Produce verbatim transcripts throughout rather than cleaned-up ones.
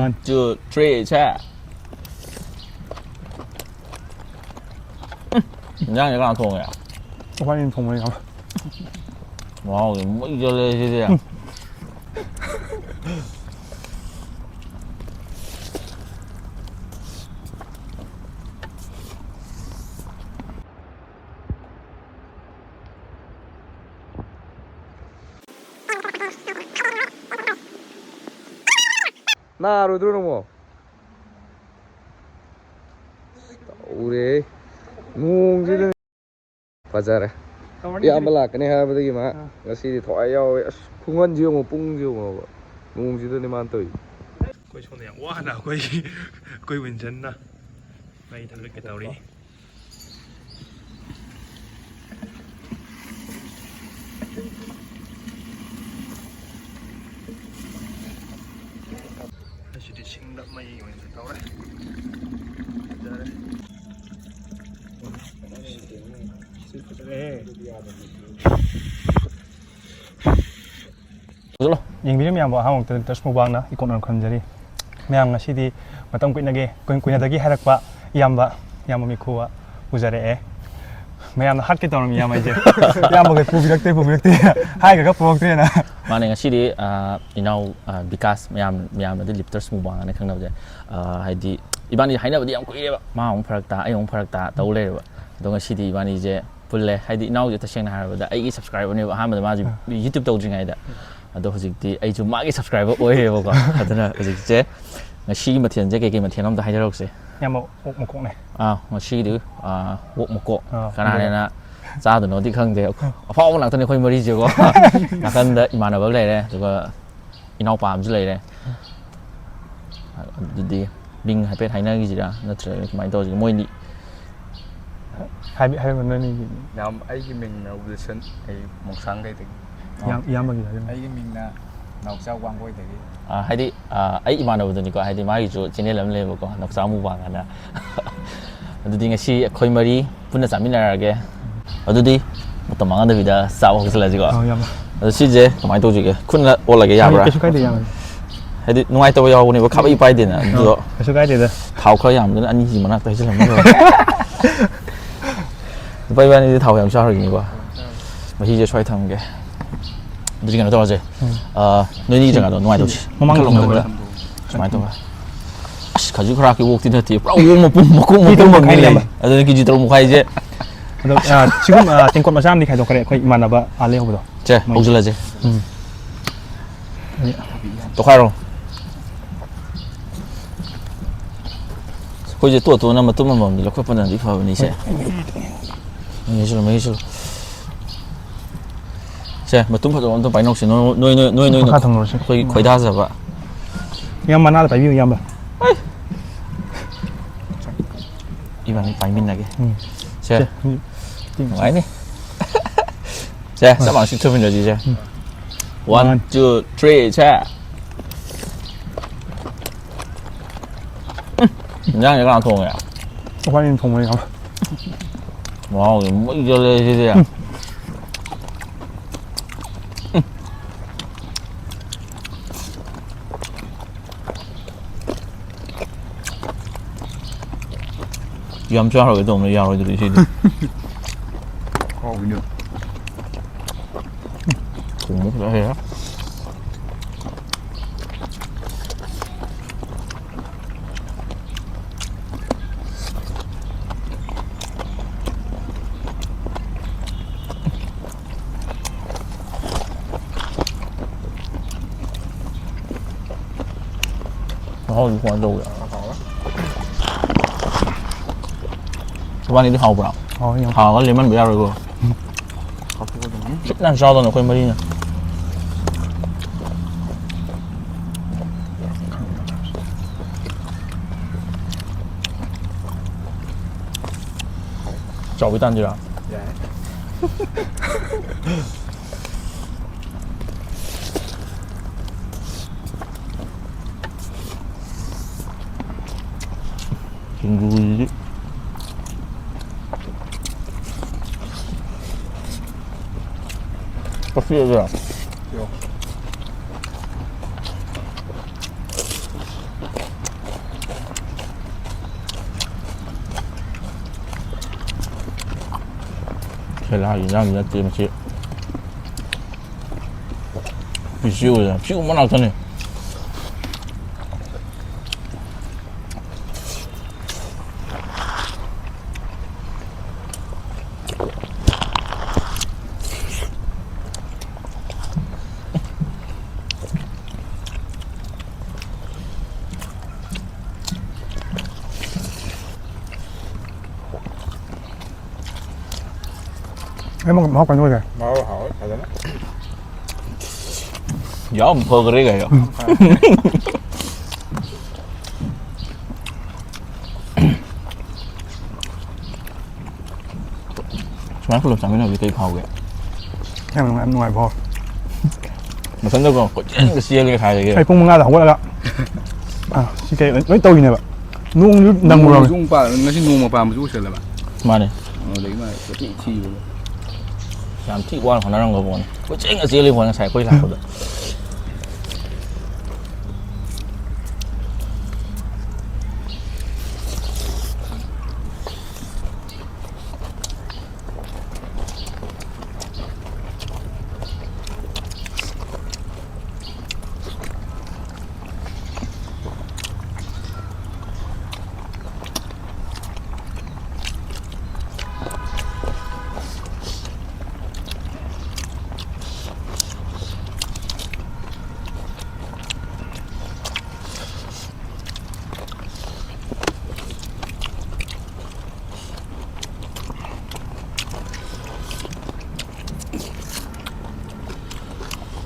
One, two, three, ꯁꯦ꯫ ꯎꯝ, ꯏꯟꯖꯥꯡꯁꯦ ꯀꯅꯥ ꯊꯣꯡꯉꯦ? ꯑꯩꯈꯣꯏꯅ ꯊꯣꯡꯕꯅꯤ ꯌꯥꯝ꯫ ꯃꯍꯥꯎꯗꯤ ꯃꯩ ꯆꯠꯂꯦ ꯁꯤꯗꯤ꯫ ꯅꯥꯔꯣꯏꯗ꯭ꯔꯣ ꯅꯪꯕꯣ? ꯇꯧꯔꯦ꯫ ꯅꯣꯡꯁꯤꯗ ꯐꯖꯔꯦ꯫ ꯇꯧꯔꯅꯤ ꯏꯌꯥꯝꯕ ꯁꯤꯗꯤ꯫ ꯂꯥꯛꯀꯅꯤ ꯍꯥꯏꯕꯗꯒꯤ ꯃꯥ ꯑꯥ꯫ ꯉꯁꯤꯗꯤ ꯊꯋꯥꯏ ꯌꯥꯎꯋꯦ꯫ ꯑꯁ, ꯈꯨꯡꯒꯟꯁꯤ ꯌꯦꯡꯉꯣ, ꯄꯨꯡꯁꯤ ꯌꯦꯡꯉꯣꯕ꯫ ꯅꯣꯡꯁꯤꯗꯅꯦ ꯃꯥꯅ ꯇꯧꯔꯤ꯫ ꯑꯩꯈꯣꯏ ꯁꯣꯝꯗ ꯌꯥꯝ ꯋꯥꯅ ꯑꯩꯈꯣꯏꯒꯤ, ꯑꯩꯈꯣꯏ ꯋꯤꯟꯁꯟꯅ ꯃꯩ ꯊꯥꯒꯠꯀꯦ ꯇꯧꯔꯤ꯫ ꯑꯁꯤꯗꯤ ꯁꯤꯡꯗ ꯃꯩ ꯑꯣꯏꯅ ꯇꯧꯔꯦ꯫ ꯐꯖꯔꯦ꯫ ꯁꯤ ꯐꯖꯔꯦꯍꯦ꯫ ꯆꯠꯂꯣ꯫ ꯌꯦꯡꯕꯤꯔꯤꯕ ꯃꯌꯥꯝꯕꯨ ꯑꯍꯥꯟꯕ ꯃꯛꯇꯗ ꯇꯁ ꯃꯨꯛꯕꯥꯡꯅ ꯏꯀꯣꯟ ꯑꯣꯏꯅ ꯈꯟꯖꯔꯤ꯫ ꯃꯌꯥꯝ ꯉꯁꯤꯗꯤ ꯃꯇꯝ ꯀꯨꯏꯅꯒꯦ-, ꯀꯨꯏ-, ꯀꯨꯏꯅꯗꯒꯤ ꯍꯥꯏꯔꯛꯄ ꯏꯌꯥꯝꯕ, ꯏꯌꯥꯝꯕ ꯃꯤꯈꯨꯋꯥ ꯎꯖꯔꯛꯑꯦ꯫ ꯃꯌꯥꯝꯅ ꯍꯥꯠꯀꯦ ꯇꯧꯔꯝꯃꯤ ꯏꯌꯥꯝꯕ ꯑꯩꯁꯦ꯫ ꯏꯌꯥꯝꯕꯒ ꯄꯨꯕꯤꯔꯛꯇꯦ, ꯄꯨꯕꯤꯔꯛꯇꯦ꯫ ꯍꯥꯏꯈ꯭ꯔꯒ ꯄꯨꯔꯛꯇ꯭ꯔꯦꯅ꯫ ꯃꯥꯅꯦ, ꯉꯁꯤꯗꯤ, ꯑ, ꯏꯅꯥꯎ, ꯑ, ꯕꯤꯀꯥꯁ ꯃꯌꯥꯝ, ꯃꯌꯥꯝꯅꯗꯤ ꯂꯤꯞꯇꯔꯁ ꯃꯨꯛꯕꯥꯡ ꯍꯥꯏꯅ ꯈꯪꯅꯕꯁꯦ꯫ ꯑ, ꯍꯥꯏꯗꯤ ꯏꯕꯥꯅꯤ ꯍꯥꯏꯅꯕꯗꯤ ꯌꯥꯝ ꯀꯨꯏꯔꯦꯕ꯫ ꯃꯥ ꯑꯃꯨꯛ ꯐꯔꯛ ꯇꯥ, ꯑꯩ ꯑꯃꯨꯛ ꯐꯔꯛ ꯇꯥ ꯇꯧ ꯂꯩꯔꯦꯕ꯫ ꯑꯗꯣ ꯉꯁꯤꯗꯤ ꯏꯕꯥꯅꯤꯁꯦ ꯄꯨꯜꯂꯦ꯫ ꯍꯥꯏꯗꯤ ꯏꯅꯥꯎꯁꯦ ꯇꯁꯦꯡꯅ ꯍꯥꯏꯔꯕꯗ ꯑꯩꯒꯤ ꯁꯕꯁꯀ꯭ꯔꯥꯏꯕꯔꯅꯦꯕ꯫ ꯑꯍꯥꯟꯕꯗ ꯃꯥꯁꯦ ꯑꯥ꯫ YouTube ꯇꯧꯗ꯭ꯔꯤꯉꯩꯗ꯫ ꯑꯗꯣ ꯍꯧꯖꯤꯛꯇꯤ ꯑꯩꯁꯨ ꯃꯥꯒꯤ ꯁꯕꯁꯀ꯭ꯔꯥꯏꯕꯔ ꯑꯣꯏꯔꯦꯕꯀꯣ꯫ ꯑꯗꯨꯅ ꯍꯧꯖꯤꯛꯁꯦ ꯉꯁꯤꯒꯤ ꯃꯊꯦꯜꯁꯦ ꯀꯩꯀꯩ ꯃꯊꯦꯜꯅꯣ ꯑꯝꯇ ꯍꯥꯏꯖꯔꯛꯎꯁꯦ꯫ ꯏꯌꯥꯝꯕ ꯑꯣꯛ ꯃꯀꯣꯛꯅꯦ꯫ ꯑꯥ, ꯉꯁꯤꯗꯤ, ꯑꯥ, ꯑꯣꯛ ꯃꯀꯣꯛ꯫ ꯑꯥ, ꯀꯅꯥꯅ ꯍꯦꯟꯅ ꯆꯥꯗꯣꯏꯅꯣꯗꯤ ꯈꯪꯗꯦ꯫ ꯑꯐꯥꯎꯕ ꯉꯥꯛꯇꯅꯦ ꯑꯩꯈꯣꯏ ꯃꯔꯤꯁꯦꯀꯣ꯫ ꯅꯥꯀꯟꯗ ꯏꯃꯥꯟꯅꯕ ꯑꯃ ꯂꯩꯔꯦ, ꯑꯗꯨꯒ ꯏꯅꯥꯎꯄꯥ ꯑꯃꯁꯨ ꯂꯩꯔꯦ꯫ ꯑꯗꯨꯗꯤ ꯃꯤꯡ ꯍꯥꯏꯐꯦꯠ ꯍꯥꯏꯅꯈꯤꯁꯤꯔꯥ, ꯅꯠꯇ꯭ꯔꯒ ꯀꯃꯥꯏꯅ ꯇꯧꯁꯤꯒꯦ? ꯃꯣꯏꯗꯤ ꯍꯥꯏꯕꯤ-, ꯍꯥꯏꯕꯤꯌꯨ, ꯅꯣꯏꯅꯤꯒꯤ꯫ ꯌꯥꯝ, ꯑꯩꯒꯤ ꯃꯤꯡꯅ ꯋꯤꯜꯁꯟ, ꯑꯩ ꯃꯣꯡꯁꯥꯡꯈꯩꯗꯒꯤ꯫ ꯏꯌꯥꯝ-, ꯏꯌꯥꯝꯕꯒꯤ ꯍꯥꯏꯕꯤꯌꯨ꯫ ꯑꯩꯒꯤ ꯃꯤꯡꯅ ꯅꯥꯎꯆꯥ ꯋꯥꯡꯒꯣꯏꯗꯒꯤ꯫ ꯑꯥ, ꯍꯥꯏꯗꯤ, ꯑꯥ, ꯑꯩ ꯏꯃꯥꯟꯅꯕꯗꯨꯅꯤꯀꯣ, ꯍꯥꯏꯗꯤ ꯃꯥꯒꯤꯁꯨ ꯆꯦꯅꯦꯜ ꯑꯃ ꯂꯩꯌꯦꯕꯀꯣ, ꯅꯥꯎꯆꯥ ꯃꯨꯛꯕꯥꯡ ꯍꯥꯏꯅ꯫ ꯑꯗꯨꯗꯤ ꯉꯁꯤ ꯑꯩꯈꯣꯏ ꯃꯔꯤ ꯄꯨꯟꯅ ꯆꯥꯃꯤꯟꯅꯔꯒꯦ꯫ ꯑꯗꯨꯗꯤ ꯃꯇꯝ ꯃꯥꯡꯍꯟꯗꯕꯤꯗ ꯆꯥꯕ ꯍꯧꯖꯤꯜꯂꯁꯤꯀꯣ꯫ ꯑꯥ, ꯌꯥꯝꯅ꯫ ꯑꯗꯣ ꯁꯤꯁꯦ ꯀꯃꯥꯏꯅ ꯇꯧꯁꯤꯒꯦ? ꯈꯨꯠꯅ ꯑꯣꯠꯂꯒꯦ, ꯌꯥꯕ꯭ꯔꯥ? ꯀꯩꯁꯨ ꯀꯥꯏꯗꯦ, ꯌꯥꯕꯅꯤ꯫ ꯍꯥꯏꯗꯤ ꯅꯨꯡꯉꯥꯏꯇꯕ ꯌꯥꯎꯕꯅꯦꯕ, ꯈꯥꯕꯩ ꯄꯥꯏꯗꯦꯅ꯫ ꯑꯗꯨꯗꯣ ꯀꯩꯁꯨ ꯀꯥꯏꯗꯦꯗ꯫ ꯊꯥꯎ ꯈꯔ ꯌꯥꯝꯗꯅ ꯑꯅꯤꯁꯤ ꯃꯅꯥꯛꯇ ꯍꯩꯖꯤꯜꯂꯝꯃꯒ ꯂꯨꯄꯥ ꯏꯕꯥꯅꯤꯗꯤ ꯊꯥꯎ ꯌꯥꯝ ꯆꯥꯔꯣꯏꯅꯤꯀꯣ꯫ ꯃꯍꯤꯁꯦ ꯁ꯭ꯋꯥꯏ ꯊꯝꯒꯦ꯫ ꯑꯗꯨꯗꯤ ꯀꯩꯅꯣ ꯇꯧꯔꯁꯦ꯫ ꯑ, ꯅꯣꯏꯅꯤ ꯖꯒꯥꯗꯣ ꯅꯨꯡꯉꯥꯏꯇꯧꯁꯦ꯫ ꯃꯃꯥꯡ ꯃꯈꯜ ꯊꯝꯕꯗ꯫ ꯑꯃꯗ ꯁꯨꯃꯥꯏꯅ ꯇꯧꯔꯒ꯫ ꯑꯁ, ꯈꯖꯤꯛ ꯈꯔꯥꯛꯀꯤ ꯑꯣꯛꯇꯤ ꯅꯠꯇꯦ, ꯄꯨꯔꯥ ꯑꯣꯛ ꯃꯄꯨꯝ, ꯃꯀꯣꯛ ꯃꯄꯨꯝ ꯇꯔꯨꯛ ꯃꯈꯥꯏ ꯑꯃ ꯂꯩ꯫ ꯂꯩꯔꯝꯕ꯫ ꯑꯗꯨꯅ ꯀꯦꯖꯤ ꯇꯔꯨꯛ ꯃꯈꯥꯏꯁꯦ꯫ ꯑꯗꯣ, ꯑ, ꯁꯤꯒꯨꯝꯕ, ꯑ, ꯇꯦꯡꯀꯣꯠ ꯃꯆꯥ ꯑꯃꯗꯤ ꯈꯥꯏꯗꯣꯛꯈ꯭ꯔꯦ ꯑꯩꯈꯣꯏ ꯏꯃꯥꯟꯅꯕ ꯑꯥ ꯂꯩꯍꯧꯕꯗꯣ꯫ ꯁꯦ, ꯃꯣꯏ꯫ ꯍꯧꯖꯤꯜꯂꯁꯦ꯫ ꯎꯝ꯫ ꯇꯣꯈꯥꯏꯔꯣ꯫ ꯑꯩꯈꯣꯏꯁꯦ ꯇꯣꯠ ꯇꯣꯠꯅ ꯃꯇꯨꯝ ꯑꯃꯃꯝꯗꯤ ꯂꯧꯈꯠꯄꯅꯗꯤ ꯐꯕꯅꯤꯁꯦ꯫ ꯃꯍꯤ ꯍꯩꯖꯤꯜꯂꯨ, ꯃꯍꯤ ꯍꯩꯖꯤꯜꯂꯨ꯫ ꯁꯦ, ꯃꯇꯨꯝ ꯐꯖꯕ ꯑꯝꯇ ꯄꯥꯏꯅꯧꯁꯦ꯫ ꯅꯣꯏ, ꯅꯣꯏ, ꯅꯣꯏ, ꯅꯣꯏ, ꯅꯣꯏ, ꯃꯈꯥ ꯊꯝꯃꯨꯔꯁꯤ꯫ ꯑꯩꯈꯣꯏꯒꯤ ꯈꯣꯏꯗꯥꯖꯕ꯫ ꯏꯌꯥꯝꯕ, ꯃꯅꯥꯗ ꯄꯥꯏꯕꯤꯌꯨ, ꯏꯌꯥꯝꯕ꯫ ꯏꯕꯥꯅꯤ ꯄꯥꯏꯃꯤꯟꯅꯒꯦ꯫ ꯎꯝ꯫ ꯁꯦ, ꯁꯦ꯫ ꯅꯨꯡꯉꯥꯏꯅꯤ꯫ ꯁꯦ, ꯆꯞ ꯃꯥꯟꯅ ꯁꯤꯛꯊꯃꯤꯟꯅꯁꯤ, ꯁꯦ꯫ One, two, three, ꯁꯦ꯫ ꯎꯝ, ꯏꯟꯖꯥꯡꯁꯦ ꯀꯅꯥ ꯊꯣꯡꯉꯦ? ꯑꯩꯈꯣꯏꯅ ꯊꯣꯡꯕꯅꯤ, ꯏꯌꯥꯝꯕ꯫ ꯃꯍꯥꯎꯗꯤ ꯃꯩ ꯆꯠꯂꯦ ꯁꯤꯗꯤ꯫ ꯌꯥꯝ ꯆꯥꯔꯣꯏꯒꯦ ꯇꯧꯕꯅꯦ, ꯌꯥꯔꯣꯏꯗ꯭ꯔꯗꯤ ꯁꯤꯗꯤ꯫ ꯍꯥꯎꯕꯤꯅꯦ꯫ ꯊꯣꯡꯕ ꯐꯖꯅ ꯍꯩꯔꯦ꯫ ꯃꯍꯥꯎꯗꯤ ꯀꯃꯥꯏꯅ ꯇꯧꯒꯦ? ꯏꯕꯥꯅꯤꯗꯤ ꯍꯥꯎꯕ꯭ꯔꯥ? ꯍꯥꯎꯋꯤ, ꯌꯥꯝ꯫ ꯍꯥꯎꯔꯒ ꯂꯦꯝꯍꯟꯕ ꯌꯥꯔꯣꯏꯀꯣ꯫ ꯁꯤꯠ ꯅꯥꯟ ꯆꯥꯗꯧꯅꯦ ꯑꯩꯈꯣꯏ ꯃꯔꯤꯅ꯫ ꯆꯥꯎꯕꯤ ꯇꯥꯟꯁꯤꯔꯥ? ꯁꯤꯡꯖꯨꯁꯤꯗꯤ꯫ ꯀꯛꯆꯦꯛꯑꯁꯤꯔꯥ? ꯌꯣ꯫ ꯕꯦꯂꯥꯒꯤ ꯏꯟꯖꯥꯡꯗꯤ ꯅꯠꯇꯦ ꯃꯁꯤ꯫ ꯄꯤꯁꯤꯌꯨꯗ ꯁꯤꯒꯨꯝꯕ ꯉꯥꯛꯇꯅꯤ꯫ ꯑꯩ ꯃꯍꯥꯎ ꯀꯃꯥꯏꯅ ꯑꯣꯏꯒꯦ? ꯃꯍꯥꯎ ꯍꯥꯎꯋꯦ ꯐꯖꯅ꯫ ꯌꯥꯝ ꯐꯈ꯭ꯔꯦ ꯀꯩꯅꯣ꯫ ꯁꯨꯃꯥꯏꯅ ꯄꯨꯂꯞ ꯆꯥꯃꯤꯟꯅꯕꯗꯤ ꯀꯩ ꯐꯥꯎꯒꯦ? ꯌꯥꯝ ꯅꯨꯡꯉꯥꯏ, ꯌꯥꯝ ꯅꯨꯡꯉꯥꯏꯕ ꯐꯥꯎꯋꯦ꯫ ꯃꯊꯟꯗꯀꯣ ꯀꯣꯏꯆꯦꯟꯒ ꯆꯦꯜꯂꯦ ꯉꯁꯥꯏꯗꯒꯤ꯫ ꯑꯩ ꯄꯨꯡ ꯃꯉꯥꯗ ꯍꯧꯒꯠꯂꯒ, ꯑꯥ, ꯁꯤ ꯀꯩ ꯂꯣꯏ ꯇꯧꯔꯤꯅꯦꯕ꯫ ꯅꯣꯡꯁꯨ ꯅꯪꯕ꯭ꯔꯣ? ꯅꯣꯡꯁꯨ ꯑꯃꯨꯛ ꯄꯥ-, ꯉꯁꯤ ꯅꯣꯡꯃ ꯄꯥꯝꯕꯁꯨ ꯑꯣꯏꯁꯜꯂꯕ꯫ ꯃꯥꯅꯦ꯫ ꯑꯗꯨꯗꯒꯤ ꯃꯥ ꯀꯣꯏꯊꯤ ꯊꯤꯕꯗꯣ꯫ ꯌꯥꯝ ꯊꯤ ꯋꯥꯅ ꯍꯣꯠꯅꯔꯝꯒ ꯄꯣꯠꯅꯤ꯫ ꯀꯣꯏꯆꯦꯟꯒ ꯆꯦꯜꯂꯤ ꯄꯣꯠꯅꯤ ꯉꯁꯥꯏ ꯑꯩꯈꯣꯏ ꯂꯥꯛꯄꯗ꯫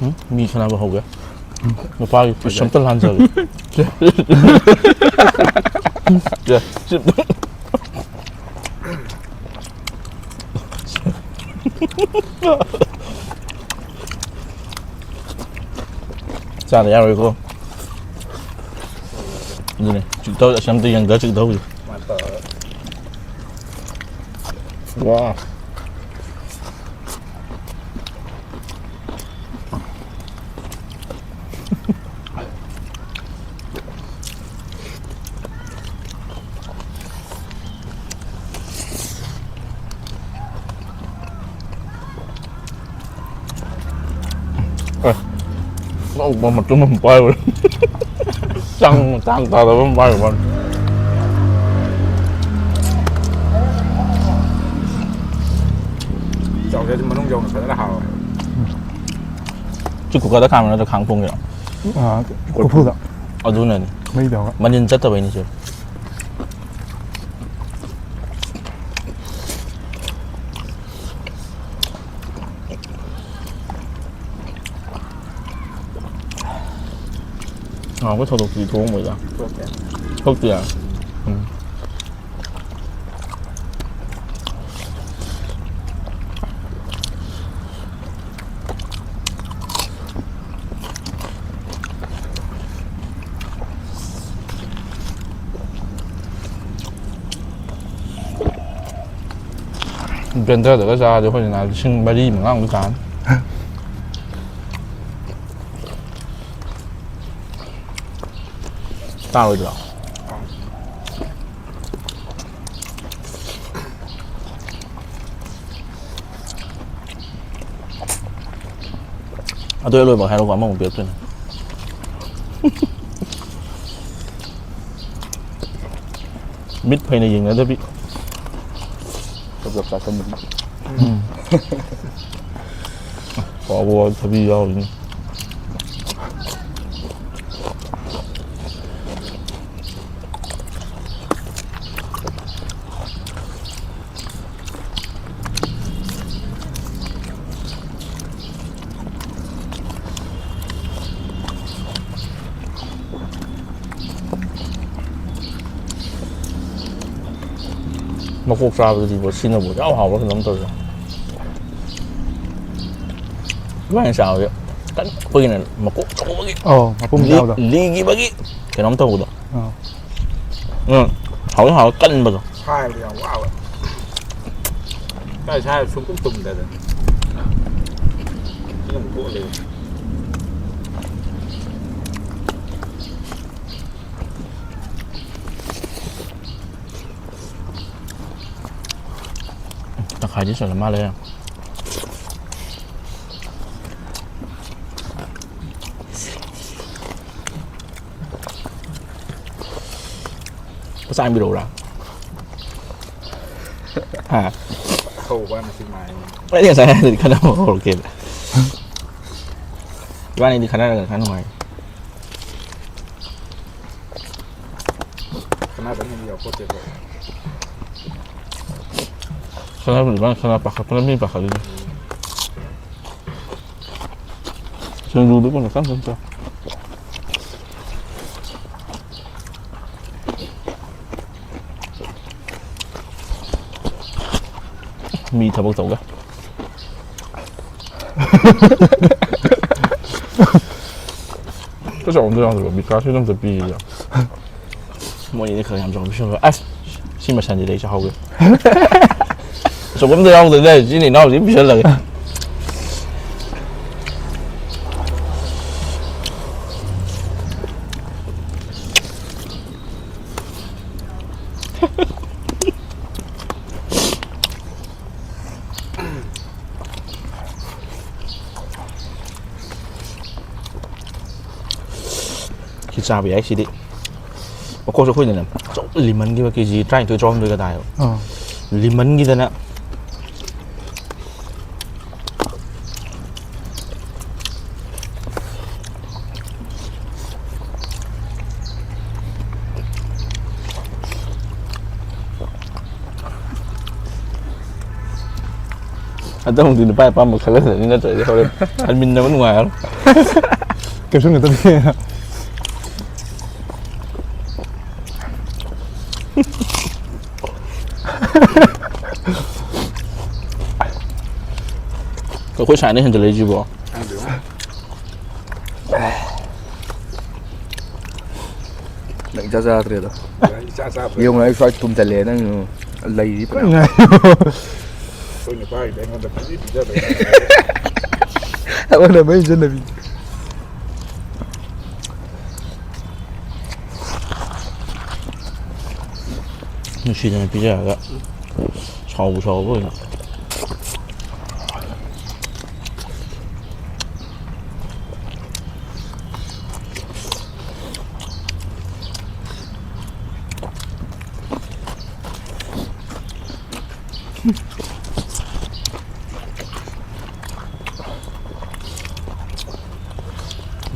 ꯎꯝ, ꯃꯤ ꯁꯥꯟꯅꯕ ꯍꯧꯒꯦ꯫ ꯅꯨꯄꯥꯒꯤ ꯄꯤꯁ ꯑꯝꯇ ꯂꯥꯟꯖꯒꯦ꯫ ꯁꯦ, ꯁꯤ ꯆꯥꯗ ꯌꯥꯔꯣꯏꯀꯣ꯫ ꯑꯗꯨꯅꯦ, ꯆꯤꯛꯇꯧ-, ꯑꯁꯤ ꯑꯝꯇ ꯌꯦꯡꯗ ꯆꯤꯛꯇꯧꯁꯦ꯫ ꯋꯥ꯫ ꯑꯧꯕ ꯃꯇꯨꯝ ꯑꯃ ꯄꯥꯏꯕ꯫ ꯆꯥꯡ ꯆꯥꯡ ꯇꯥꯗꯕ ꯑꯃ ꯄꯥꯏꯕ ꯋꯥꯅꯤ꯫ ꯆꯥꯎꯁꯦ ꯑꯗꯨ ꯃꯅꯨꯡ ꯌꯧꯅ ꯐꯖꯅ ꯍꯥꯎꯋꯦ꯫ ꯁꯤ ꯀꯨꯀꯔꯗ ꯈꯥꯝꯕ ꯅꯠꯇ꯭ꯔ ꯈꯥꯡ ꯊꯣꯡꯒꯦꯔꯣ? ꯑꯥ, ꯀꯣꯔꯐꯨꯗ꯫ ꯑꯗꯨꯅꯅꯤ꯫ ꯃꯩ ꯇꯧꯔꯒ꯫ ꯃꯅꯤꯟ ꯆꯠꯇꯕꯩꯅꯤ ꯁꯦ꯫ ꯉꯥꯎꯕ ꯊꯧꯗꯣꯛꯇꯨꯗꯤ ꯊꯣꯛꯑꯝꯃꯣꯏꯗ꯫ ꯊꯣꯛꯇꯦ꯫ ꯊꯣꯛꯇꯦ? ꯎꯝ꯫ ꯕ꯭ꯂꯦꯟꯗꯔꯗꯒ ꯆꯥꯔꯗꯤ ꯑꯩꯈꯣꯏꯅ ꯂꯤꯁꯤꯡ ꯃꯔꯤ ꯃꯉꯥꯃꯨꯛ ꯇꯥꯔꯅꯤ꯫ ꯇꯥꯔꯣꯏꯗ꯭ꯔꯣ? ꯑꯗꯨ ꯍꯦꯛ ꯂꯣꯏꯕꯒ ꯍꯥꯏꯔꯛꯑꯣ, ꯑꯃꯃꯨꯛ ꯄꯤꯔꯛꯇꯣꯏꯅꯦ꯫ ꯃꯤꯠ ꯐꯩꯅ ꯌꯦꯡꯅꯗꯕꯤ꯫ ꯆꯞ ꯆꯞ ꯆꯥꯁꯟꯕꯤ꯫ ꯎꯝ꯫ ꯍꯥꯎꯕ ꯊꯕꯤ ꯌꯥꯎꯔꯤꯅꯤ꯫ ꯃꯀꯣꯛ ꯆꯥꯕꯗꯗꯤꯕꯣ ꯁꯤꯅꯕꯨ ꯌꯥꯝ ꯍꯥꯎꯕ꯭ꯔꯥ ꯀꯩꯅꯣꯝ ꯇꯧꯋꯦ꯫ ꯑꯗꯨꯃꯥꯏꯅ ꯆꯥꯕꯁꯦ ꯀꯟ-, ꯑꯩꯈꯣꯏꯒꯤꯅ ꯃꯀꯣꯛ ꯑꯆꯧꯕꯒꯤ ꯑꯧ, ꯃꯄꯨꯝ ꯂꯤ-, ꯆꯥꯕꯗꯣ꯫ ꯂꯤꯈꯤꯕꯒꯤ ꯀꯩꯅꯣꯝ ꯇꯧꯕꯗꯣ꯫ ꯑꯧ꯫ ꯎꯝ, ꯍꯥꯎꯗꯤ ꯍꯥꯎꯋꯦ, ꯀꯟꯕꯗꯣ꯫ ꯁꯥꯏꯕꯗ ꯌꯥꯝ ꯋꯥꯕ꯫ ꯀꯥꯏ ꯁꯥꯏꯕ ꯁꯨꯡꯇꯨꯝ ꯇꯨꯝꯗꯗꯅ꯫ ꯁꯤ ꯑꯃꯨꯛ ꯇꯣꯛꯑ ꯂꯩꯔꯦ꯫ ꯇꯪꯈꯥꯏꯗꯤ ꯆꯜꯂ ꯃꯥꯜꯂꯦ꯫ ꯄꯩꯁꯥ ꯍꯥꯏꯕꯤꯔꯛꯎꯔꯥ? ꯍꯥ? ꯍꯧꯕ ꯉꯁꯤ ꯃꯥꯏꯅꯤ꯫ ꯑꯩꯗꯤ ꯉꯁꯥꯏ ꯍꯥꯏꯗꯗꯤ ꯈꯟꯅꯕ ꯍꯧꯔꯛꯀꯦꯕ꯫ ꯏꯕꯥꯅꯤꯗꯤ ꯈꯟꯅꯔꯒ ꯈꯔ ꯅꯨꯡꯉꯥꯏ꯫ ꯀꯅꯥꯗ ꯃꯤ ꯌꯥꯎꯄꯣꯠꯇꯦꯕ꯫ ꯈꯟꯅꯕꯗꯤ ꯏꯕꯥꯅꯤ ꯈꯟꯅ ꯄꯥꯈꯠꯄꯅ ꯃꯤ ꯄꯥꯈꯠꯂꯤꯅꯤ꯫ ꯁꯤꯡꯖꯨꯗꯨ ꯀꯣꯟꯅ ꯀꯟ ꯀꯟ ꯆꯥꯎ꯫ ꯃꯤ ꯊꯕꯛ ꯇꯧꯒꯦ꯫ ꯀꯩꯁꯨ ꯑꯝꯇ ꯌꯥꯎꯗꯕ ꯕꯤꯀꯥꯁꯀꯤ ꯑꯝꯇ ꯄꯤꯔꯤꯗ꯫ ꯃꯣꯏꯅꯤꯗꯤ ꯈꯔ ꯌꯥꯝ ꯆꯥꯎꯕ ꯄꯤꯁꯜꯂꯣ꯫ ꯑꯁ! ꯁꯤ ꯃꯁꯟꯁꯤꯗꯤ ꯑꯩ ꯆꯥꯍꯧꯒꯦ꯫ ꯑꯆꯧꯕ ꯑꯝꯇ ꯌꯥꯎꯗ꯭ꯔꯗꯤ ꯑꯩ ꯁꯤꯅ ꯏꯅꯥꯎꯁꯤ ꯄꯤꯁꯜꯂꯒꯦ꯫ ꯁꯤ ꯆꯥꯕ ꯌꯥꯏ ꯁꯤꯗꯤ꯫ ꯃꯈꯣꯡꯁꯨ ꯑꯩꯈꯣꯏꯅꯅꯦ ꯑꯆꯧꯕ ꯂꯤꯃꯟꯈꯤꯕ ꯀꯦ ꯖꯤ ꯇꯔꯥꯅꯤꯊꯣꯏ ꯇꯔꯥꯍꯨꯝꯗꯣꯏꯒ ꯇꯥꯏꯌꯦꯕ꯫ ꯑꯥ꯫ ꯂꯤꯃꯟꯒꯤꯗꯅ ꯍꯟꯗꯛꯃꯨꯛꯇꯤ ꯅꯨꯄꯥ ꯑꯄꯥꯝꯕ ꯈꯜꯂꯗꯅꯤ, ꯅꯠꯇ꯭ꯔꯗꯤ ꯍꯣꯔꯦꯟ ꯍꯟꯃꯤꯟꯅꯕ ꯅꯨꯡꯉꯥꯏꯔꯣꯏ꯫ ꯀꯦꯞꯁꯟ ꯈꯛꯇꯅꯤ꯫ ꯑꯩꯈꯣꯏ ꯁꯥꯏꯅ ꯍꯦꯟꯖꯜꯂꯛꯏꯁꯤꯕꯣ꯫ ꯈꯪꯗꯦ꯫ ꯅꯪ ꯏꯆꯥ ꯆꯥꯗ꯭ꯔꯦꯗꯣ꯫ ꯏꯆꯥ ꯆꯥꯗ꯭ꯔꯦ꯫ ꯌꯦꯡꯉꯨ ꯑꯩ ꯁ꯭ꯋꯥꯏ ꯊꯨꯝ ꯆꯜꯂꯦ ꯅꯪ ꯑꯗꯨꯝ ꯂꯩꯔꯤ ꯐꯅ꯫ ꯑꯩꯈꯣꯏ ꯅꯨꯄꯥꯒꯤꯗꯤ ꯑꯩꯉꯣꯟꯗ ꯄꯪꯄꯤ ꯄꯤꯖꯕ ꯌꯥꯏ꯫ ꯑꯃꯅ ꯃꯩ ꯆꯟꯅꯕꯤ꯫ ꯅꯨꯡꯁꯤꯗꯅ ꯄꯤꯖꯔꯒ ꯁꯥꯎꯕꯨ ꯁꯥꯎꯕ ꯑꯣꯏꯅ꯫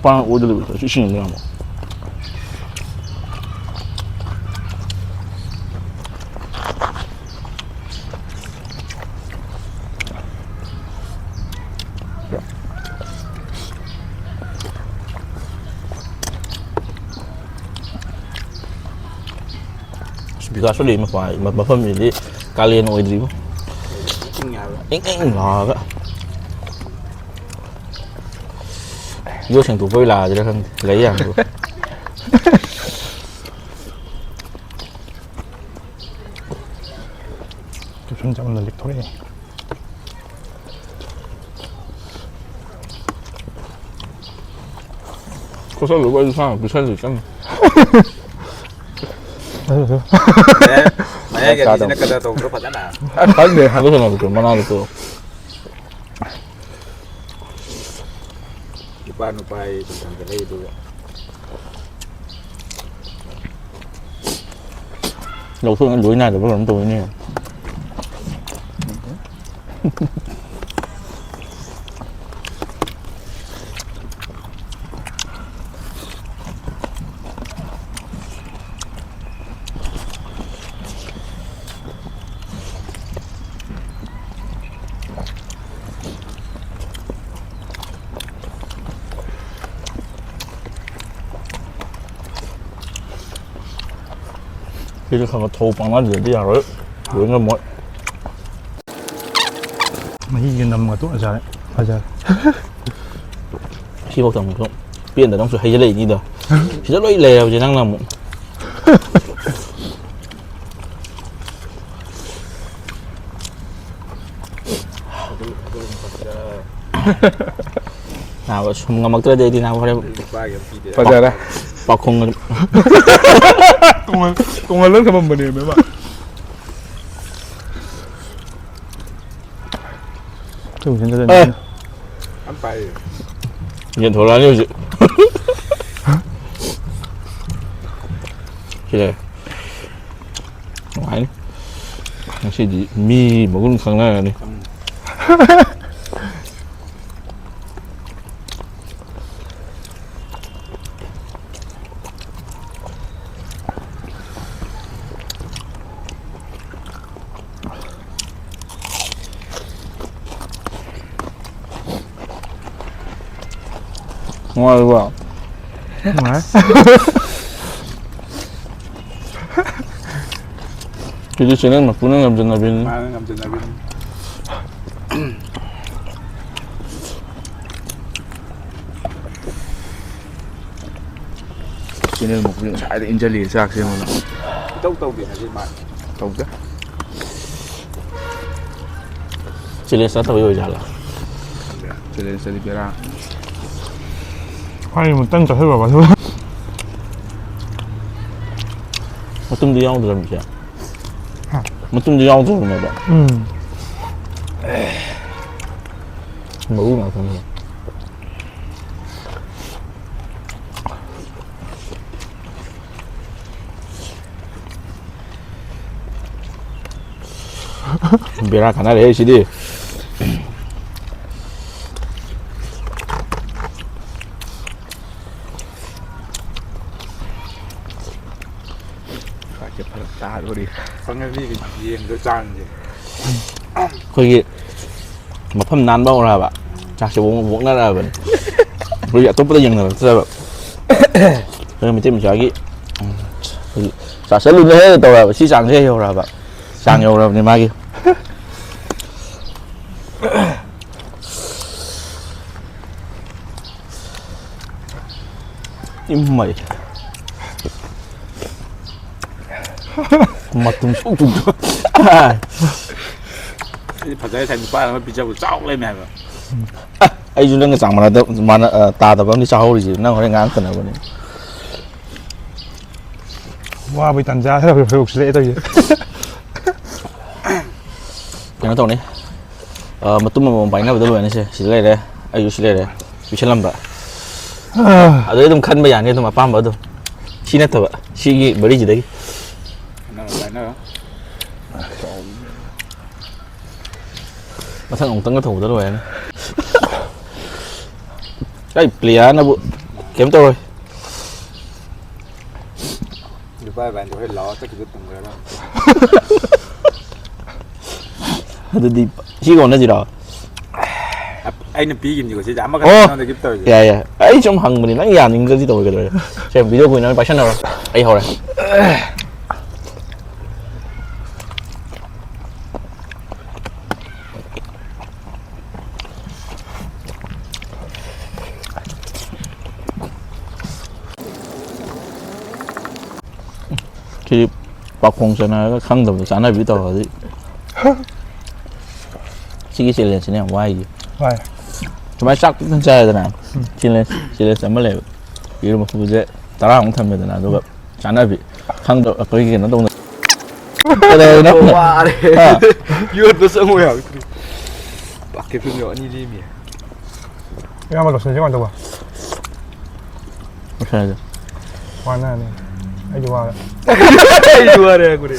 ꯄꯥꯡ ꯑꯣꯏꯗ ꯂꯩꯕ ꯏꯁꯤꯡ ꯑꯃ ꯌꯥꯝꯕ꯫ ꯕꯤꯀꯥꯁꯁꯨ ꯂꯩ ꯃꯄꯥ-, ꯃꯐꯝꯁꯤꯗꯤ ꯀꯥꯂꯦꯟ ꯑꯣꯏꯗ꯭ꯔꯤꯕꯣ꯫ ꯏꯪ ꯏꯪ ꯂꯥꯎꯔꯒ꯫ ꯌꯣꯠ ꯁꯦꯡꯗꯣꯛꯄꯩ ꯂꯥꯛꯑꯁꯤꯔ ꯈꯪꯗꯦ꯫ ꯂꯩ ꯌꯥꯝꯗꯕ꯫ ꯀꯦꯞꯁꯟ ꯆꯞ ꯃꯥꯟꯅ ꯂꯤꯛꯊꯣꯔꯛꯑꯦ꯫ ꯈꯣꯠꯆꯜꯂꯨꯕ ꯑꯩꯁꯨ ꯁꯥꯡꯅ ꯄꯤꯁꯜꯂꯤ ꯀꯟꯅ꯫ ꯃꯌꯥꯏ-, ꯃꯌꯥꯏꯒꯤ ꯑꯅꯤꯁꯤꯅ ꯀꯗꯔ ꯇꯧꯗ꯭ꯔꯣ ꯐꯖꯅ? ꯑꯁ, ꯈꯪꯗꯦ꯫ ꯑꯗꯨ ꯀꯩꯅꯣꯗꯨꯁꯨ, ꯃꯅꯥꯗꯨꯁꯨ꯫ ꯅꯨꯄꯥ ꯅꯨꯄꯥ ꯑꯩ ꯗꯨꯀꯥꯟꯗ ꯂꯩꯗꯨꯒ꯫ ꯂꯧꯊꯣꯛꯅ ꯂꯣꯏ ꯅꯥꯏꯗꯕ꯭ꯔꯥ ꯀꯩꯅꯣꯝ ꯇꯧꯋꯤꯅꯦ꯫ ꯁꯤꯁꯨ ꯈꯔ ꯈꯔ ꯊꯧ ꯄꯥꯡꯅꯗ꯭ꯔꯗꯤ ꯌꯥꯔꯣꯏ꯫ ꯂꯣꯏ ꯉꯝꯃꯣꯏ꯫ ꯃꯍꯤꯒ ꯅꯝꯒ ꯇꯣꯠꯂ ꯆꯥꯔꯦ꯫ ꯐꯖꯔꯦ꯫ ꯁꯤꯐꯥꯎꯗ ꯑꯃꯨꯛꯁꯨ ꯄꯦꯟꯗꯅ ꯑꯃꯨꯛꯁꯨ ꯍꯩꯖꯤꯜꯂꯛꯏꯅꯤꯗꯣ꯫ ꯁꯤꯗ ꯂꯣꯏ ꯂꯩꯔꯕꯁꯦ ꯅꯪꯅ ꯑꯃꯨꯛ꯫ ꯅꯥꯕ ꯁꯨꯝ ꯉꯝꯃꯛꯇ꯭ꯔꯗꯤ ꯑꯩꯗꯤ ꯅꯥꯕ ꯍꯣꯔꯦꯟ ꯐꯖꯔꯦ꯫ ꯄꯥꯈꯣꯡ ꯑꯗꯨꯝ꯫ ꯇꯣꯡꯍꯜ-, ꯇꯣꯡꯍꯜꯂꯒ ꯊꯝꯃꯝꯕꯅꯦꯕ ꯃꯥ꯫ ꯑꯦ꯫ ꯌꯥꯝ ꯄꯥꯏꯌꯦ꯫ ꯌꯦꯟ ꯊꯣꯛꯂꯛꯑꯅꯤ ꯍꯧꯖꯤꯛ꯫ ꯁꯤ ꯂꯩꯔꯦ꯫ ꯅꯨꯡꯉꯥꯏꯅꯤ꯫ ꯉꯁꯤꯗꯤ ꯃꯤ ꯃꯒꯨꯟ ꯈꯪꯅꯔꯅꯤ꯫ ꯅꯨꯡꯉꯥꯏꯔꯤꯕꯣ? ꯅꯨꯡꯉꯥꯏ꯫ ꯁꯤꯗꯤ ꯆꯦꯅꯦꯜ ꯃꯄꯨꯅ ꯉꯝꯖꯟꯅꯕꯤꯅꯤ꯫ ꯃꯥꯅ ꯉꯝꯖꯟꯅꯕꯤꯅꯤ꯫ ꯆꯦꯅꯦꯜ ꯃꯄꯨꯁꯦ ꯉꯁꯥꯏꯗ ꯏꯟꯖꯜꯂꯤꯌꯦ ꯆꯥꯛꯁꯦ ꯑꯩꯉꯣꯟꯗ꯫ ꯏꯇꯧ ꯇꯧꯗꯦ ꯉꯁꯤ ꯃꯥ꯫ ꯇꯧꯗꯦ꯫ ꯆꯦꯂꯦꯟꯖ ꯅꯠꯇꯕꯩ ꯑꯣꯏꯖꯥꯠꯂꯣ? ꯆꯦꯂꯦꯟꯖꯇꯗꯤ ꯕꯦꯔꯥ꯫ ꯍꯥꯏ, ꯑꯃꯨꯛꯇꯪ ꯆꯠꯊꯔꯨꯔꯕ ꯑꯗꯨꯒ꯫ ꯃꯇꯨꯝꯗꯤ ꯌꯥꯎꯗ꯭ꯔꯕꯅꯤꯁꯦ꯫ ꯍꯥ? ꯃꯇꯨꯝꯗꯤ ꯌꯥꯎꯗ꯭ꯔꯕꯅꯦꯕ꯫ ꯎꯝ꯫ ꯃꯔꯨ ꯉꯥꯛꯇꯅꯦ꯫ ꯕꯦꯔꯥ ꯀꯥꯟꯅꯔꯦꯍꯦ ꯁꯤꯗꯤ꯫ ꯈ꯭ꯋꯥꯏꯁꯦ ꯐꯔꯛ ꯇꯥꯗꯣꯔꯤ꯫ ꯈꯪꯉꯗꯤ ꯌꯦꯟꯗꯣ ꯆꯥꯡꯁꯦ꯫ ꯑꯩꯈꯣꯏꯒꯤ ꯃꯐꯝ ꯅꯥꯟꯕ ꯍꯧꯔꯛꯑꯕ, ꯆꯥꯛꯁꯦ ꯑꯣꯛ-, ꯑꯣꯛꯅꯔꯛꯑꯕꯅꯤ꯫ ꯑꯩꯈꯣꯏꯒꯤ ꯑꯇꯣꯞꯄꯗ ꯌꯦꯡꯅꯔꯛꯇ꯭ꯔꯕ꯫ ꯑꯩꯈꯣꯏ ꯃꯩꯇꯩ ꯃꯆꯥꯒꯤ, ꯎꯝ, ꯆꯥꯛ ꯆꯠꯂꯨꯅꯦꯍꯦ ꯇꯧꯔꯛꯑꯕ, ꯁꯤ ꯆꯥꯡꯁꯦ ꯌꯧꯔꯛꯑꯕ, ꯆꯥꯡ ꯌꯧꯔꯛꯑꯕꯅꯤ ꯃꯥꯒꯤ꯫ ꯏꯃꯥꯏ꯫ ꯃꯇꯨꯝ ꯁꯨꯛ ꯁꯨꯛ꯫ ꯑꯩꯗꯤ ꯐꯖꯔꯦ, ꯉꯁꯥꯏ ꯅꯨꯄꯥ ꯑꯃ ꯄꯤꯖꯕꯗꯣ ꯆꯥꯎ ꯂꯩꯔꯝꯃꯦ ꯍꯥꯏꯕ꯫ ꯑꯩꯁꯨ ꯅꯪꯒ ꯆꯥꯡ ꯃꯥꯟꯅꯗ-, ꯃꯥꯟꯅ-, ꯑ, ꯇꯥꯗꯕ ꯑꯃꯗꯤ ꯆꯥꯍꯧꯔꯤꯁꯦ, ꯅꯪ ꯍꯣꯔꯦꯟ ꯉꯥꯡꯉꯛꯇꯅꯕꯅꯦ꯫ ꯋꯥꯕꯩ ꯇꯥꯟꯖꯥ ꯈꯔ ꯌꯧꯁꯤꯜꯂꯛꯑꯦ ꯇꯧꯔꯤꯁꯦ꯫ ꯀꯩꯅꯣ ꯇꯧꯅꯤ꯫ ꯑ, ꯃꯇꯨꯝ ꯑꯃꯃꯝ ꯄꯥꯏꯅꯕꯗ ꯂꯣꯏꯔꯅꯤꯁꯦ꯫ ꯁꯤꯗ ꯂꯩꯔꯦ, ꯑꯩꯁꯨ ꯁꯤ ꯂꯩꯔꯦ꯫ ꯄꯤꯁꯜꯂꯝꯕ꯫ ꯑꯗꯩ ꯑꯗꯨꯝ ꯈꯟꯕ ꯌꯥꯅꯤ ꯑꯗꯨꯝ ꯑꯄꯥꯝꯕ ꯑꯗꯨꯝ꯫ ꯁꯤ ꯅꯠꯇꯕ, ꯁꯤꯒꯤ ꯃꯔꯤꯁꯤꯗꯒꯤ꯫ ꯄꯥꯏꯅꯔꯣ, ꯄꯥꯏꯅꯔꯣ꯫ ꯃꯊꯪ ꯑꯃꯨꯛꯇꯪꯒ ꯊꯧꯕꯗ ꯂꯣꯏꯔꯅꯤ꯫ ꯑꯩ ꯄ꯭ꯂꯦꯌꯥꯔꯅꯕꯨ ꯀꯩꯝ ꯇꯧꯔꯣꯏ꯫ ꯅꯨꯄꯥ ꯏꯕꯥꯅꯤꯗꯣ ꯍꯣꯔꯦꯟ ꯂꯥꯛꯑꯣ ꯆꯠꯈꯤꯕ ꯇꯨꯝꯈ꯭ꯔꯗꯕꯅꯤ꯫ ꯑꯗꯨꯗꯤ ꯁꯤꯒ ꯑꯣꯟꯅꯁꯤꯔꯣ? ꯑꯩꯅ ꯄꯤꯈꯤꯕꯅꯤꯀꯣ ꯁꯤꯁꯦ, ꯑꯃꯈꯛꯇ ꯑꯣ! ꯅꯉꯣꯟꯗ ꯒꯤꯐ ꯇꯧꯔꯤꯁꯦ꯫ ꯌꯥꯏ, ꯌꯥꯏ꯫ ꯑꯩ ꯁꯨꯝ ꯍꯪꯕꯅꯤ, ꯅꯪ ꯌꯥꯅꯤꯡꯗ꯭ꯔꯗꯤ ꯇꯧꯔꯒꯦ ꯂꯣꯏꯔꯦ꯫ ꯁꯦ, ꯚꯤꯗꯤꯑꯣ ꯀꯨꯏꯅ ꯄꯥꯏꯁꯟꯅꯔꯣꯏ꯫ ꯑꯩ ꯍꯧꯔꯦ꯫ ꯁꯤꯗꯤ ꯄꯥꯈꯣꯡ ꯆꯅꯔꯒ ꯈꯪꯗꯕꯗꯣ ꯆꯥꯅꯕꯤ ꯇꯧꯔꯗꯤ꯫ ꯁꯤꯒꯤ ꯆꯦꯂꯦꯟꯖꯁꯤꯅ ꯌꯥꯝ ꯋꯥꯏꯁꯦ꯫ ꯋꯥꯏ꯫ ꯁꯨꯃꯥꯏꯅ ꯆꯥꯛ ꯄꯤꯛ ꯊꯟꯅ ꯆꯥꯔꯦꯗꯅ, ꯎꯝ꯫ ꯆꯦꯂꯦꯟꯖ, ꯆꯦꯂꯦꯟꯖ ꯑꯃ ꯂꯩꯌꯦꯕ꯫ ꯌꯦꯔꯨꯝ ꯑꯐꯨꯠꯄꯁꯦ ꯇꯔꯥꯃꯨꯛ ꯊꯝꯃꯦꯗꯅ, ꯑꯗꯨꯒ ꯆꯥꯅꯕꯤ꯫ ꯈꯪꯗꯕ ꯑꯩꯈꯣꯏꯒꯤ ꯀꯩꯅꯣ ꯇꯧꯅ-, ꯀꯩꯗꯧꯔꯤꯅꯣ? ꯋꯥꯔꯦ꯫ ꯍꯥ? ꯌꯣꯠꯄ ꯆꯪꯉꯨ ꯌꯥꯔꯛꯇ꯭ꯔꯤ꯫ ꯕꯥꯀꯦꯠ ꯐꯤꯜ ꯑꯅꯤ ꯂꯦꯝꯃꯤ꯫ ꯏꯌꯥꯝꯕ ꯂꯣꯁꯟꯁꯦ ꯀꯃꯥꯏꯅ ꯇꯧꯕ? ꯂꯣꯁꯟꯁꯦ꯫ ꯋꯥꯅꯔꯅꯤ꯫ ꯑꯩꯗꯤ ꯋꯥꯔꯦ꯫ ꯑꯩꯗꯤ ꯋꯥꯔꯦ ꯍꯥꯏꯈꯣꯔꯦ꯫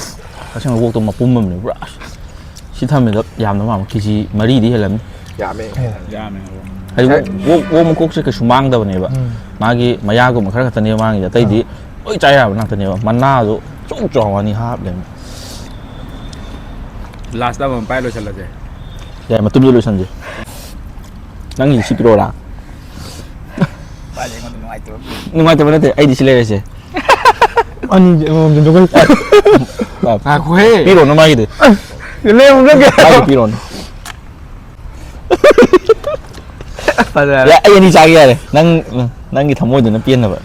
ꯑꯁꯦꯡꯕ ꯑꯣꯛꯇꯣ ꯃꯄꯨꯝ ꯑꯃꯅꯦ ꯄꯨꯔꯥ꯫ ꯁꯤ ꯊꯝꯃꯤꯗ ꯌꯥꯝꯅ ꯃꯥꯡꯕ ꯀꯦꯖꯤ ꯃꯔꯤꯗꯤ ꯍꯦꯜꯂꯝꯅꯤ꯫ ꯌꯥꯝꯃꯦ꯫ ꯌꯥꯝꯃꯦ꯫ ꯍꯥꯏꯗꯤ ꯑꯣꯛ, ꯑꯣꯛ, ꯑꯣꯛ ꯃꯀꯣꯛꯁꯦ ꯀꯩꯁꯨ ꯃꯥꯡꯗꯕꯅꯦꯕ꯫ ꯎꯝ꯫ ꯃꯥꯒꯤ ꯃꯌꯥꯒꯨꯝꯕ ꯈꯔ ꯈꯛꯇꯅꯦꯕ ꯃꯥꯡꯉꯤꯁꯦ꯫ ꯑꯇꯩꯗꯤ ꯑꯥ꯫ ꯂꯣꯏ ꯆꯥ ꯌꯥꯕ ꯉꯥꯛꯇꯅꯦꯕ꯫ ꯃꯅꯥꯗꯣ ꯆꯥꯎ ꯆꯥꯎ ꯑꯅꯤ ꯍꯥꯞꯂꯦ꯫ ꯂꯥꯁꯇ ꯑꯃꯃꯝ ꯄꯥꯏ ꯂꯣꯏꯁꯤꯜꯂꯁꯦ꯫ ꯌꯥꯏ, ꯃꯇꯨꯝꯗꯣ ꯂꯣꯏꯁꯟꯁꯦ꯫ ꯅꯪꯒꯤ ꯁꯤ ꯄꯤꯔꯛꯑꯣꯔꯥ? ꯄꯥꯏ ꯑꯩꯉꯣꯟꯗ ꯅꯨꯡꯉꯥꯏꯇꯕ ꯑꯃ ꯂꯩ꯫ ꯅꯨꯡꯉꯥꯏꯇꯕ ꯅꯠꯇꯦ, ꯑꯩꯗꯤ ꯁꯤ ꯂꯩꯔꯁꯦ꯫ ꯑꯅꯤꯁꯦ ꯑꯃꯃꯝ ꯁꯤꯟꯗꯣꯛꯈ꯭ꯔꯁꯤ꯫ ꯉꯥꯏꯈꯣꯍꯦ꯫ ꯄꯤꯔꯣꯅꯨ ꯃꯥꯒꯤꯗꯤ꯫ ꯂꯦꯝ ꯂꯦꯝꯒꯦ꯫ ꯃꯥꯒꯤꯗꯤ ꯄꯤꯔꯣꯅꯨ꯫ ꯐꯖꯔꯦ꯫ ꯌꯥ, ꯑꯩ ꯑꯅꯤ ꯆꯥꯒꯦ ꯌꯥꯔꯦ꯫ ꯅꯪ, ꯅꯪꯒꯤ ꯊꯃꯣꯏꯗꯨꯅ ꯄꯦꯟꯅꯕ꯫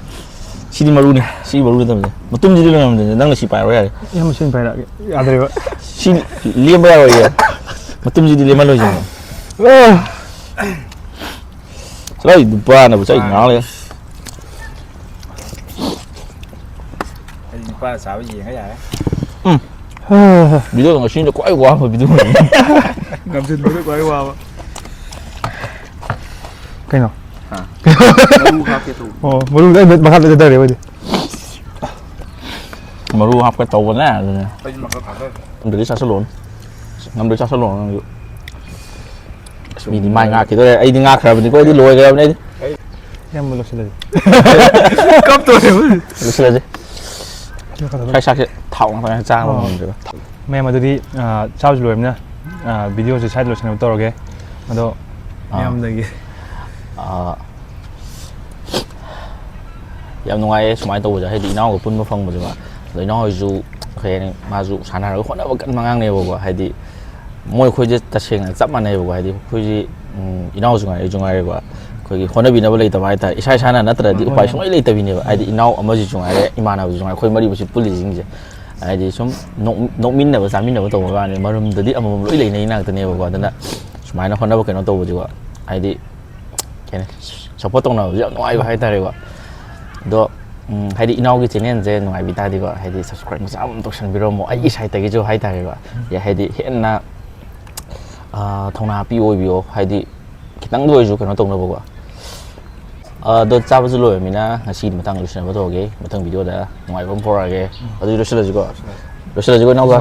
ꯁꯤꯗꯤ ꯃꯔꯨꯅꯤ꯫ ꯁꯤ ꯃꯔꯨ ꯅꯠꯇꯕꯅꯦ꯫ ꯃꯇꯨꯝꯁꯤꯗꯤ ꯂꯣꯏ ꯉꯝꯗꯣꯏꯅꯦ꯫ ꯅꯪꯅ ꯁꯤ ꯄꯥꯏꯔꯣ ꯌꯥꯔꯦ꯫ ꯏꯌꯥꯝꯕ ꯁꯤ ꯑꯣꯏꯅ ꯄꯥꯏꯔꯛꯑꯒꯦ꯫ ꯌꯥꯗ꯭ꯔꯦꯕ꯫ ꯁꯤ ꯂꯦꯝꯕ ꯌꯥꯔꯣꯏꯌꯦ꯫ ꯃꯇꯨꯝꯁꯤꯗꯤ ꯂꯦꯝꯍꯜꯂꯣꯏꯁꯦ꯫ ꯑꯥ꯫ ꯆꯠꯂꯣ, ꯅꯨꯄꯥꯅꯕꯨ ꯆꯠꯂꯤ ꯉꯥꯡ ꯂꯩ꯫ ꯑꯩꯗꯤ ꯅꯨꯄꯥꯅ ꯆꯥꯕ ꯌꯦꯡꯉ ꯌꯥꯔꯦ꯫ ꯎꯝ꯫ ꯚꯤꯗꯤꯑꯣ ꯉꯁꯤꯅ ꯈ꯭ꯋꯥꯏ ꯋꯥꯕ ꯚꯤꯗꯤꯑꯣꯅꯤ꯫ ꯉꯝꯁꯤꯟꯕꯗ ꯈ꯭ꯋꯥꯏ ꯋꯥꯕ꯫ ꯀꯩꯅꯣ? ꯍꯥ? ꯃꯔꯨ ꯍꯥꯞꯀꯦ ꯇꯧꯕ꯫ ꯑꯣ, ꯃꯔꯨꯗ ꯑꯩ ꯃꯈꯥ ꯂꯣꯏ ꯆꯠꯊꯔꯦ ꯑꯩꯈꯣꯏꯗꯤ꯫ ꯃꯔꯨ ꯍꯥꯞꯀꯦ ꯇꯧꯕꯅꯦ ꯑꯗꯨꯅꯦ꯫ ꯑꯩꯁꯨ ꯃꯈꯥ ꯊꯥꯗꯔꯦ꯫ ꯉꯝꯗ꯭ꯔꯗꯤ ꯆꯥꯁꯤꯜꯂꯣ꯫ ꯉꯝꯗ꯭ꯔꯗꯤ ꯆꯥꯁꯤꯜꯂꯣ ꯅꯪꯁꯨ꯫ ꯃꯤꯗꯤ ꯃꯥꯏ ꯉꯥꯛꯈꯤꯗꯣꯔꯦ, ꯑꯩꯗꯤ ꯉꯥꯛꯈ꯭ꯔꯕꯅꯤꯀꯣ, ꯑꯩꯗꯤ ꯂꯣꯏꯈ꯭ꯔꯕꯅꯤ ꯑꯩꯗꯤ꯫ ꯏꯌꯥꯝꯕ ꯂꯣꯏꯁꯤꯜꯂꯁꯤ꯫ ꯂꯣꯏꯁꯤꯜꯂꯁꯦ꯫ ꯊꯥꯎ ꯉꯥꯛꯇꯪ ꯆꯥꯕ ꯉꯝꯗ꯭ꯔꯦꯕ꯫ ꯃꯌꯥꯝ ꯑꯗꯨꯗꯤ ꯆꯥꯕꯁꯨ ꯂꯣꯏꯔꯕꯅꯤꯅ ꯚꯤꯗꯤꯑꯣꯁꯦ ꯁ꯭ꯋꯥꯏꯗ ꯂꯣꯏꯁꯤꯟꯅꯕ ꯇꯧꯔꯒꯦ꯫ ꯑꯗꯣ ꯑꯥ꯫ ꯃꯌꯥꯝꯗꯒꯤ ꯌꯥꯝ ꯅꯨꯡꯉꯥꯏꯌꯦ ꯁꯨꯃꯥꯏꯅ ꯇꯧꯕꯁꯦ, ꯍꯥꯏꯗꯤ ꯏꯅꯥꯎꯒ ꯄꯨꯟꯕ ꯐꯪꯕꯁꯦ꯫ ꯑꯗꯣ ꯏꯅꯥꯎ ꯍꯣꯏꯁꯨ ꯀꯩ ꯍꯥꯏꯅꯤ, ꯃꯥꯁꯨ ꯁꯥꯟꯅꯔꯒ ꯍꯣꯠꯅꯕ ꯀꯟꯕ ꯑꯉꯥꯡꯅꯦꯕꯀꯣ꯫ ꯍꯥꯏꯗꯤ ꯃꯣꯏ ꯑꯩꯈꯣꯏꯁꯦ ꯇꯁꯦꯡꯅ ꯆꯞ ꯃꯥꯟꯅꯩꯕꯀꯣ꯫ ꯍꯥꯏꯗꯤ ꯑꯩꯈꯣꯏꯁꯤ ꯏꯅꯥꯎꯁꯨ ꯉꯥꯏꯔꯦ, ꯑꯩꯁꯨ ꯉꯥꯏꯔꯦꯀꯣ꯫ ꯑꯩꯈꯣꯏꯒꯤ ꯍꯣꯠꯅꯕꯤꯅꯕ ꯂꯩꯇꯕ ꯍꯥꯏꯇꯥꯔꯦ, ꯏꯁꯥ ꯏꯁꯥꯅ ꯅꯠꯇ꯭ꯔꯗꯤ ꯎꯄꯥꯏ ꯁꯨꯡꯂꯩ ꯂꯩꯇꯕꯤꯅꯦꯕ꯫ ꯍꯥꯏꯗꯤ ꯏꯅꯥꯎ ꯑꯃꯁꯤꯁꯨ ꯉꯥꯏꯔꯦ, ꯏꯃꯥꯟꯅꯕꯁꯨ ꯉꯥꯏꯔꯦ, ꯑꯩꯈꯣꯏ ꯃꯔꯤꯕꯨꯁꯤ ꯄꯨꯜꯂꯤꯁꯤꯡꯁꯦ꯫ ꯍꯥꯏꯗꯤ ꯁꯨꯝ ꯅꯣꯛ- ꯅꯣꯛꯃꯤꯟꯅꯕ ꯆꯥꯃꯤꯟꯅꯕ ꯇꯧꯕ ꯀꯥꯟꯗ ꯃꯔꯨꯝꯗꯗꯤ ꯑꯃꯃꯝ ꯂꯣꯏ ꯂꯩꯅꯩ ꯉꯥꯛꯇꯅꯦꯕꯀꯣ꯫ ꯑꯗꯨꯅ ꯁꯨꯃꯥꯏꯅ ꯍꯣꯠꯅꯕ ꯀꯩꯅꯣ ꯇꯧꯕꯁꯤꯀꯣ, ꯍꯥꯏꯗꯤ ꯀꯩ ꯍꯥꯏꯅꯤ, ꯁꯞꯄꯣꯔꯠ ꯇꯧꯅꯕꯁꯨ ꯌꯥꯝ ꯅꯨꯡꯉꯥꯏꯕ ꯍꯥꯏꯇꯥꯔꯦꯀꯣ꯫ ꯑꯗꯣ ꯎꯝ, ꯍꯥꯏꯗꯤ ꯏꯅꯥꯎꯒꯤ ꯆꯦꯅꯦꯜꯁꯦ ꯅꯨꯡꯉꯥꯏꯕꯤ ꯇꯥꯔꯗꯤꯀꯣ, ꯍꯥꯏꯗꯤ ꯁꯕꯁꯀ꯭ꯔꯥꯏꯕ ꯃꯆꯥ ꯑꯃ ꯇꯧꯁꯟꯕꯤꯔꯝꯃꯣ ꯑꯩꯒꯤ ꯁꯥꯏꯠꯇꯒꯤꯁꯨ ꯍꯥꯏꯇꯥꯔꯦꯀꯣ꯫ ꯌꯥ, ꯍꯥꯏꯗꯤ ꯍꯦꯟꯅ ꯑꯥ, ꯊꯧꯅꯥ ꯍꯥꯞꯄꯤ ꯑꯣꯏꯕꯤꯌꯣ, ꯍꯥꯏꯗꯤ ꯈꯤꯇꯪꯗ ꯑꯣꯏꯔꯁꯨ ꯀꯩꯅꯣ ꯇꯧꯅꯕꯀꯣ꯫ ꯑꯗꯣ ꯆꯥꯕꯁꯨ ꯂꯣꯏꯔꯕꯅꯤꯅ ꯉꯁꯤꯒꯤ ꯃꯇꯥꯡꯗ ꯂꯣꯏꯁꯤꯟꯅꯕ ꯇꯧꯔꯒꯦ꯫ ꯃꯊꯪ ꯚꯤꯗꯤꯑꯣꯗ ꯅꯨꯡꯉꯥꯏꯕ ꯑꯃ ꯄꯨꯔꯛꯑꯒꯦ꯫ ꯑꯗꯨꯗꯤ ꯂꯣꯏꯁꯤꯜꯂꯁꯤꯀꯣ꯫ ꯂꯣꯏꯁꯤꯜꯂꯁꯤꯀꯣ ꯏꯅꯥꯎꯕ꯫